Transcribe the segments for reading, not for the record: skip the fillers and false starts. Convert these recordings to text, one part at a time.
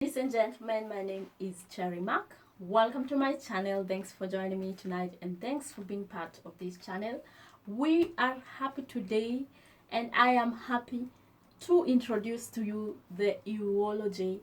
Ladies and gentlemen, my name is Cherry Mark. Welcome to my channel. Thanks for joining me tonight and thanks for being part of this channel. We are happy today and I am happy to introduce to you the eulogy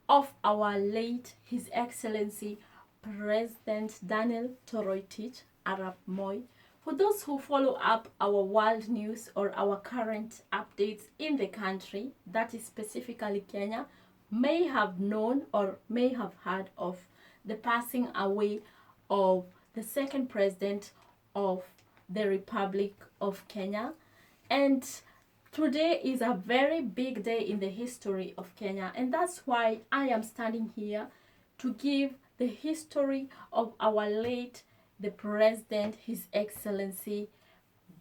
of our late His Excellency President Daniel Toroitich Arap Moi. For those who follow up our world news or our current updates in the country, that is specifically Kenya, may have known or may have heard of the passing away of the second president of the Republic of Kenya. And today is a very big day in the history of Kenya, and that's why I am standing here to give the history of our late, the President, His Excellency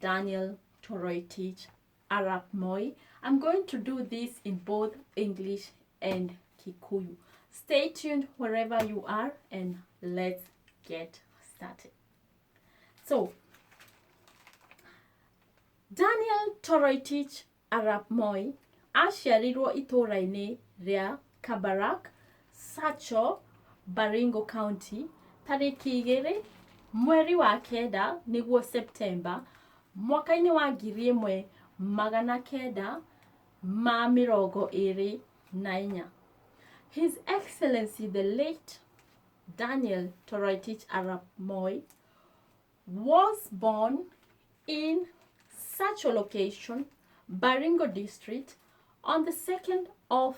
Daniel Toroitich Arap Moi. I'm going to do this in both English and Kikuyu. Stay tuned wherever you are and let's get started. So, Daniel Toroitich Arap Moi aciarirwo itũũra-inĩ rĩa Kabarak, Sacho, Baringo County, tarĩki 2 mweri wa 9 nĩguo Septemba mwaka-inĩ wa 1924. His Excellency the late Daniel Toroitich Arap Moi was born in such a location, Baringo District, on the 2nd of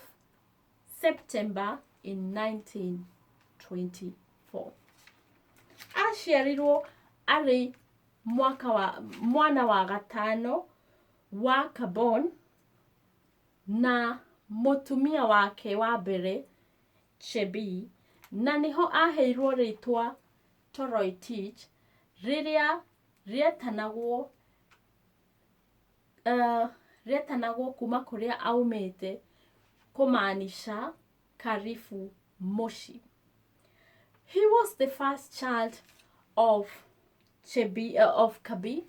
September in 1924. Aciarirwo arĩ mwaka wa mwana wa gatano wa Kabon na mũtumia wake wa mbere Chebii, na nĩho aheirwo rĩtwa Toroitich rĩrĩa rĩetanagwo kuma kũrĩa aumĩte kũmaanisha karibu mũciĩ. He was the first child of Chebi, of Kabi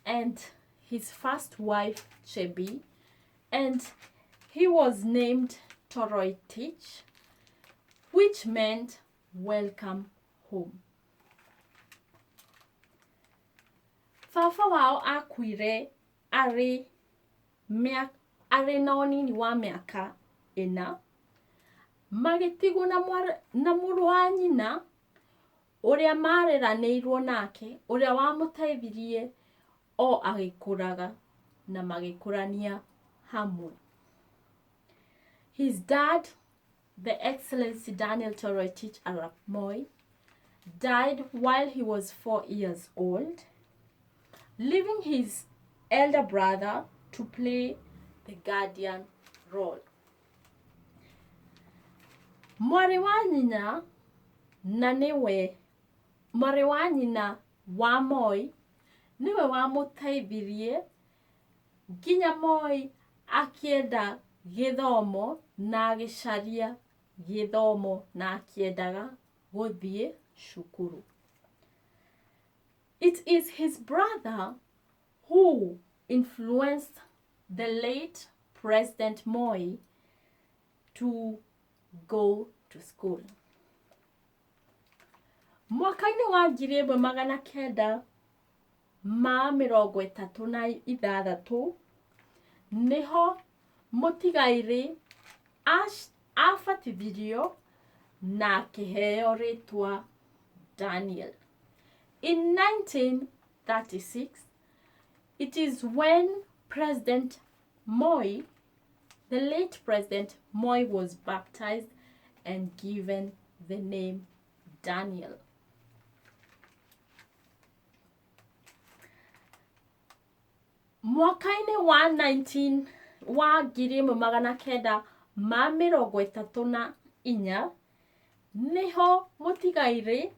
and his first wife Chebi, and he was named Toroitich, which meant welcome home. Baba wao akuire arĩ na ũnini wa mĩaka 4, magĩtigwo na mũrũ wa nyina ũrĩa mareranĩirwo nake, ũrĩa wamũteithirie o agĩkũraga na magĩkũrania hamwe. His dad, the Excellency Daniel Toroitich Arap Moi, died while he was 4 years old, leaving his elder brother to play the guardian role. Mwarĩ wa nyina na nĩwe mwarĩ wa nyina wa Moi nĩwe wamũteithirie nginya Moi akĩenda gĩthomo na agĩcaria gĩthomo na akĩendaga gũthiĩ cukuru. It is his brother who influenced the late President Moi to go to school. Mwaka-inĩ wa 1936 nĩho mũtigairĩ abatithirio na akĩheo rĩtwa Daniel. In 1936, it is when President Moi, the late President Moi, was baptized and given the name Daniel. Mwaka-inĩ wa 19 wa 1934 nĩho mũtigairĩ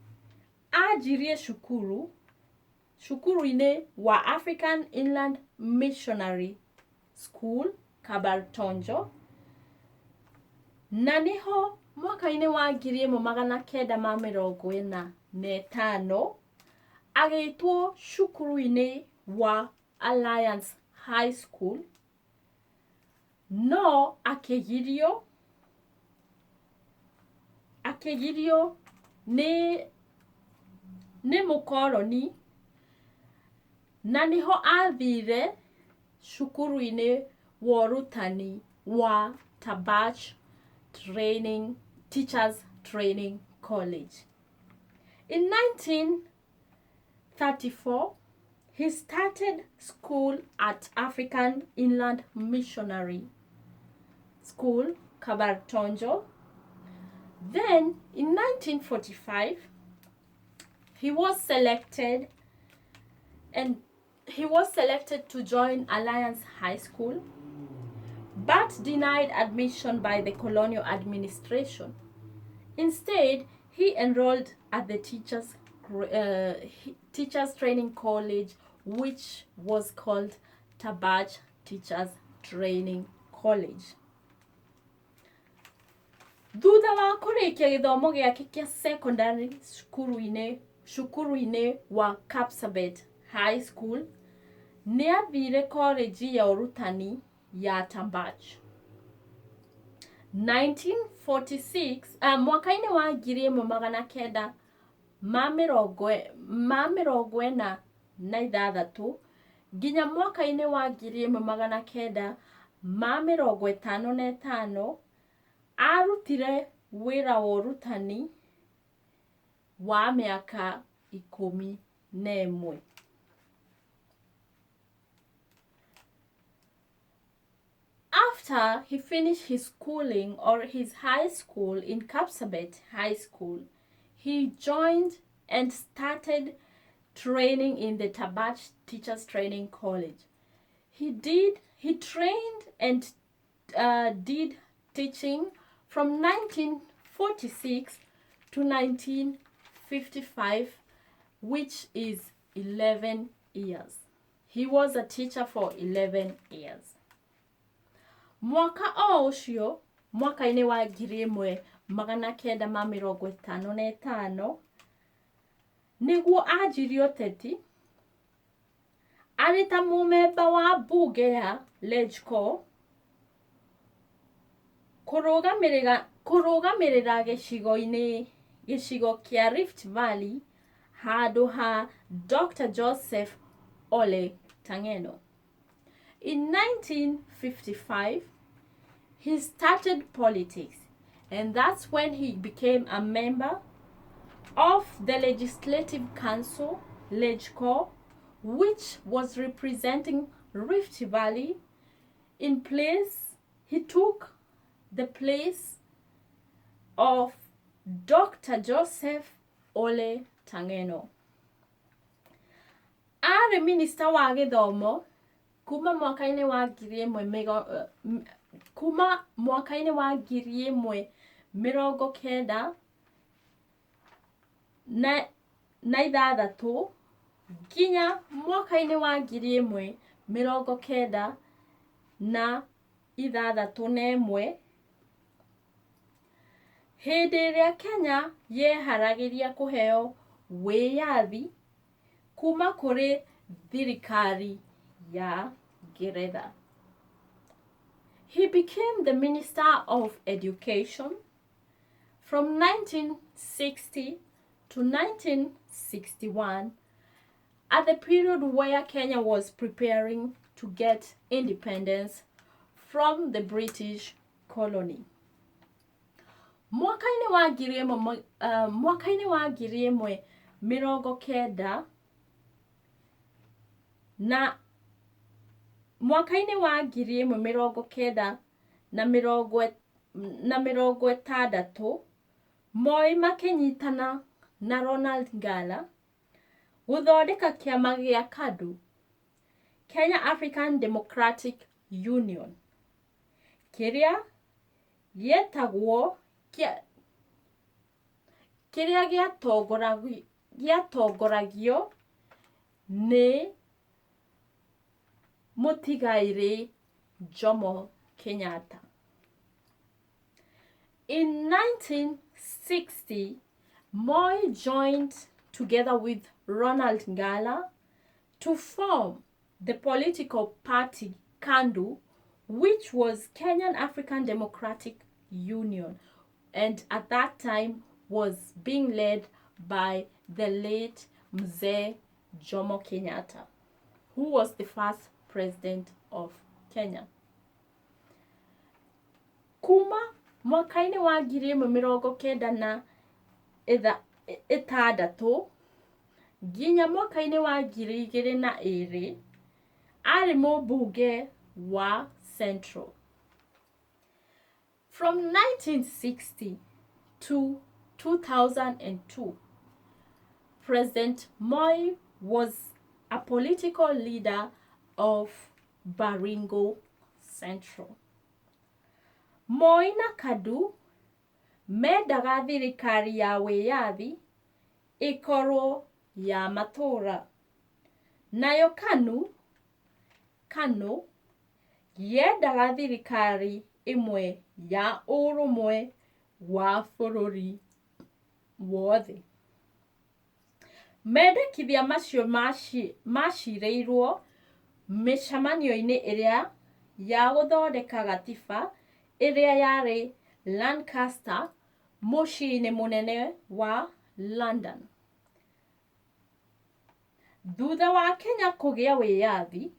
anjirie cukuru cukuru-inĩ wa African Inland Missionary School Kabartonjo, na nĩho mwaka-inĩ wa 1945 agĩtwo cukuru-inĩ wa Alliance High School, no akĩgirio akĩgirio nĩ mũkoroni na nĩho athire cukuru-inĩ wa ũrutani wa Tabach Training, Teachers Training College. In 1934, he started school at African Inland Missionary School, Kabartonjo. Then, in 1945, he was selected and he was selected to join Alliance High School, but denied admission by the colonial administration. Instead, he enrolled at the Teachers Training College, which was called Tabach Teachers Training College. Thutha wa kũrĩkia gĩthomo gĩake kĩa secondary cukuru-inĩ wa Kapsabet High School, nĩ athire koreji ya ũrutani ya Tabach. 1946, mwaka-inĩ wa 1946 nginya mwaka-inĩ wa 1955 arutire wĩra wa ũrutani wa mĩaka 11. After he finished his schooling or his high school in Kapsabet High School, he joined and started training in the Tabach Teachers Training College. He trained and did teaching from 1946 to 1955, which is 11 years. He was a teacher for 11 years. Mwaka o ũcio, mwaka-inĩ wa 1955, nĩguo anjirie ũteti arĩ ta mũmemba wa mbunge ya LegCo kũrũgamĩrĩra gĩcigo kĩa Rift Valley handũ ha Dr. Joseph Ole Tang'eno. In 1955, he started politics, and that's when he became a member of the Legislative Council, LegCo, which was representing Rift Valley. In place, he took the place of Dr. Joseph Ole Tang'eno. Arĩ minista wa gĩthomo kuma mwaka-inĩ wa ngiri ĩmwe kuma mwaka-inĩ wa 1996 nginya mwaka-inĩ wa 1961, hĩndĩ ĩrĩa Kenya yeharagĩria kũheo wĩyathi kuma kũrĩ thirikari ya Ngeretha. He became the Minister of Education from 1960 to 1961, at the period where Kenya was preparing to get independence from the British colony. Mwaka-inĩ wa ngiri ĩmwe mwaka-inĩ wa 1900 na mwaka-inĩ wa 1960, Moi makĩnyitana na Ronald Ngala gũthondeka kĩama gĩa KADU, Kenya African Democratic Union, kĩrĩa gĩetagwo kĩrĩa gĩatongoragio nĩ mũtigairĩ Jomo Kenyatta. In 1960, Moi joined together with Ronald Ngala to form the political party KANDU, which was Kenyan African Democratic Union. and at that time was being led by the late Mzee Jomo Kenyatta, who was the first president of Kenya. Kuma mwaka-inĩ wa 1966 nginya mwaka-inĩ wa 2002 arĩ mũmbunge wa Central. From 1960 to 2002, President Moi was a political leader of Baringo Central. Moi na KADU mendaga thirikari ya wĩyathi ĩkorwo ya matũra, nayo KANU yendaga thirikari ĩmwe ya ũrũmwe wa bũrũri wothe. Mendekithia macio macirĩirwo mĩcemanio-inĩ ĩrĩa ya gũthondeka gatiba ĩrĩa yarĩ Lancaster, mũciĩ-inĩ mũnene wa London. Thutha wa Kenya kũgĩa wĩyathi,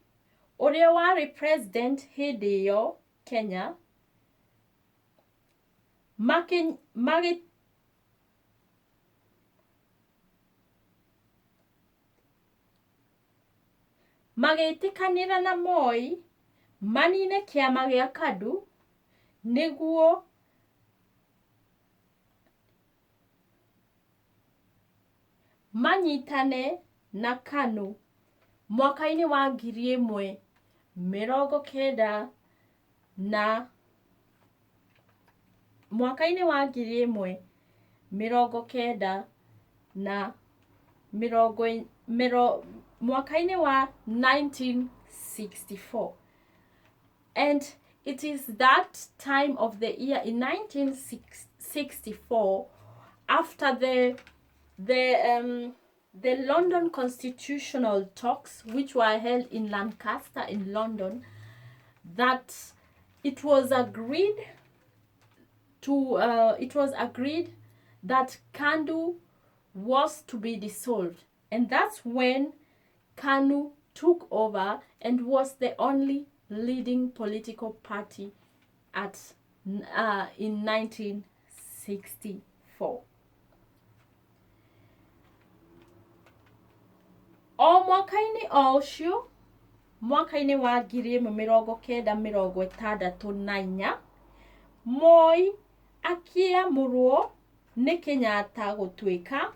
ũrĩa warĩ president hĩndĩ ĩyo Kenya magĩtĩkanĩra na Moi manine kĩama gĩa KADU nĩguo manyitane na KANU mwaka-inĩ wa 1900 na mwaka-inĩ wa 1900 na mĩrongo mĩro mwaka-inĩ wa 1964. And it is that time of the year in 1964, after the London constitutional talks, which were held in Lancaster in London, that it was agreed to it was agreed that KADU was to be dissolved, and that's when KANU took over and was the only leading political party at in 1964. O mwaka-inĩ o ũcio, mwaka-inĩ wa 1964, Moi akĩamũrwo nĩ Kenyatta gũtuĩka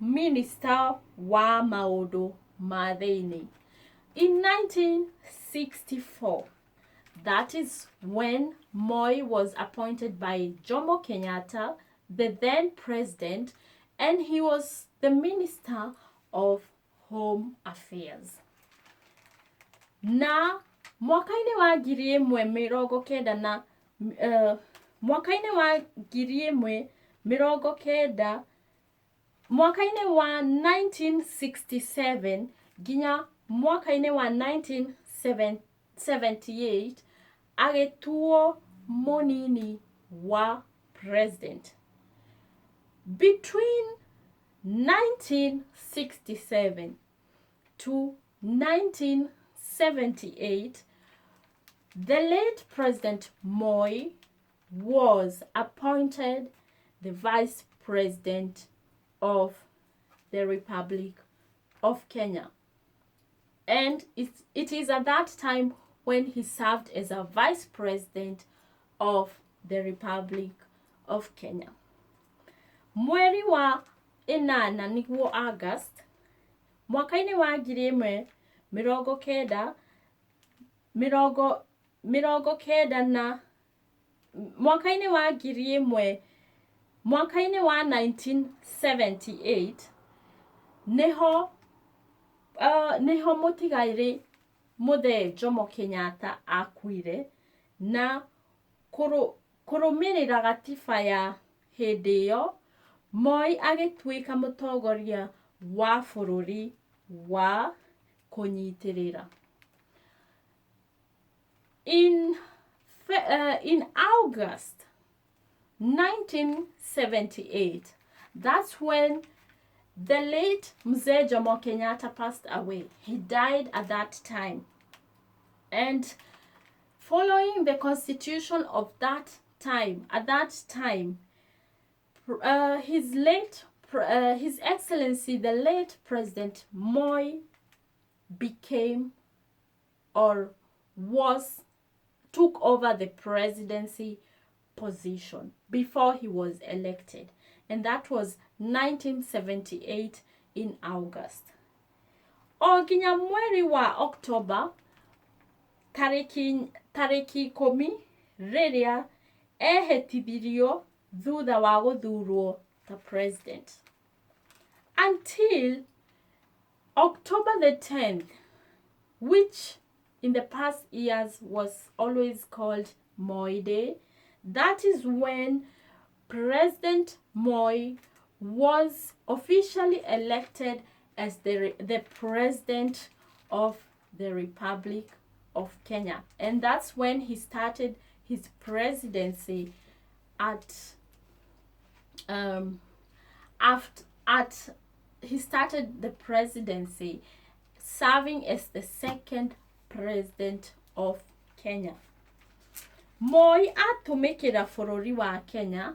minista wa maũndũ ma thĩinĩ. In 1964, that is when Moi was appointed by Jomo Kenyatta, the then president, and he was the minister of Home Affairs. Na mwaka-inĩ wa 1990 na mwaka-inĩ wa 1990, mwaka-inĩ wa 1967 nginya mwaka-inĩ wa 1978 agĩtuo mũnini wa president. Between 1967 to 1978, the late President Moi was appointed the Vice President of the Republic of Kenya. And it is at that time when he served as a Vice President of the Republic of Kenya. Mweri wa 8 nĩguo August, mwaka-inĩ wa 1990 mĩrongo mĩrongo kenda na mwaka-inĩ wa 1000 mwaka-inĩ wa 1978 nĩho mũtigairĩ Mũthee Jomo Kenyatta akuire, na kũrũmĩrĩra gatiba ya hĩndĩ ĩyo, Moi agĩtuĩka mũtongoria wa bũrũri wa kũnyitĩrĩra. In August 1978. That's when the late Mzee Jomo Kenyatta passed away. He died at that time. And following the constitution of that time, at that time, His Excellency, the late President Moi, became or was took over the presidency position before he was elected, and that was 1978 in August. O nginya mweri wa October tarĩki 10 rĩrĩa ehĩtithirio thutha wa gũthurwo ta president. Until October the 10th, which in the past years was always called Moi Day, that is when President Moi was officially elected as the president of the Republic of Kenya. And that's when he started his presidency at after at he started the presidency serving as the second president of Kenya. Moi atũmĩkĩra bũrũri wa Kenya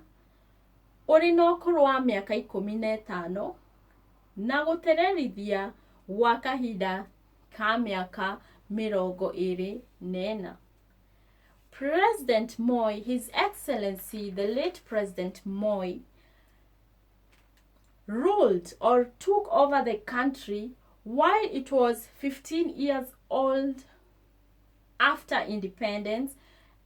ũrĩ na ũkũrũ wa mĩaka 15 na gũtererithia gwa kahinda ka mĩaka 24. President Moi, His Excellency the late President Moi, ruled or took over the country while it was 15 years old after independence,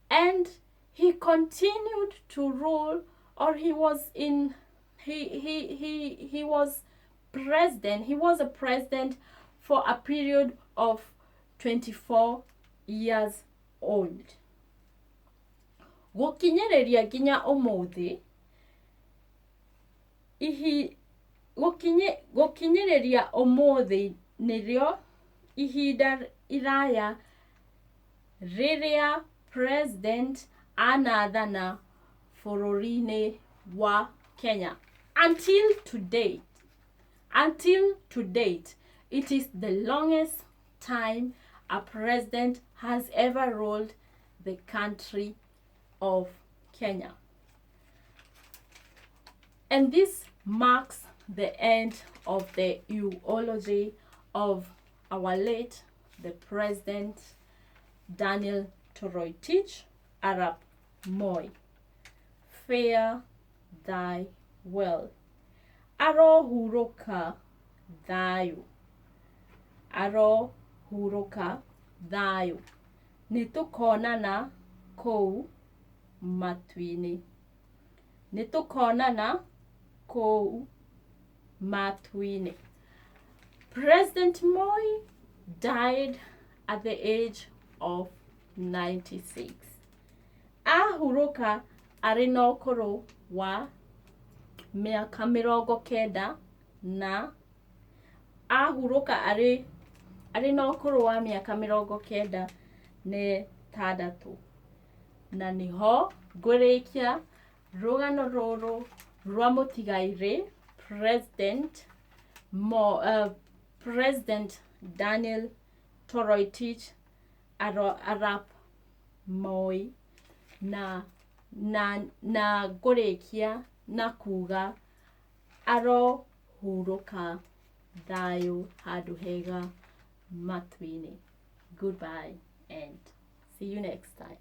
and he continued to rule, or he was in he was president. He was a president for a period of 24 years old. Gũkinyĩrĩria nginya ũmũthĩ ihi gũkinyĩrĩria ũmũthĩ nĩrĩo ihinda iraya rĩrĩa president anathana bũrũri-inĩ wa Kenya. Until to date, it is the longest time a president has ever ruled the country of Kenya. And this marks the end of the eulogy of our late, the President Daniel Toroitich Arap Moi. Fare thy well. Arohurũka thayũ. Arohurũka thayũ. Nĩtũkonana kũu matu-inĩ. Nĩtũkonana kũu matu-inĩ. President Moi died at the age of 96. Ahurũka arĩ na ũkũrũ wa mĩaka 90 na ahurũka arĩ na ũkũrũ wa mĩaka 96. Na nĩho ngũrĩkia rũgano rũrũ rwa mũtigairĩ President Daniel Toroitich Arap Moi, na ngũrĩkia na kuga arohurũka thayũ handũ hega matu-inĩ. Goodbye and see you next time.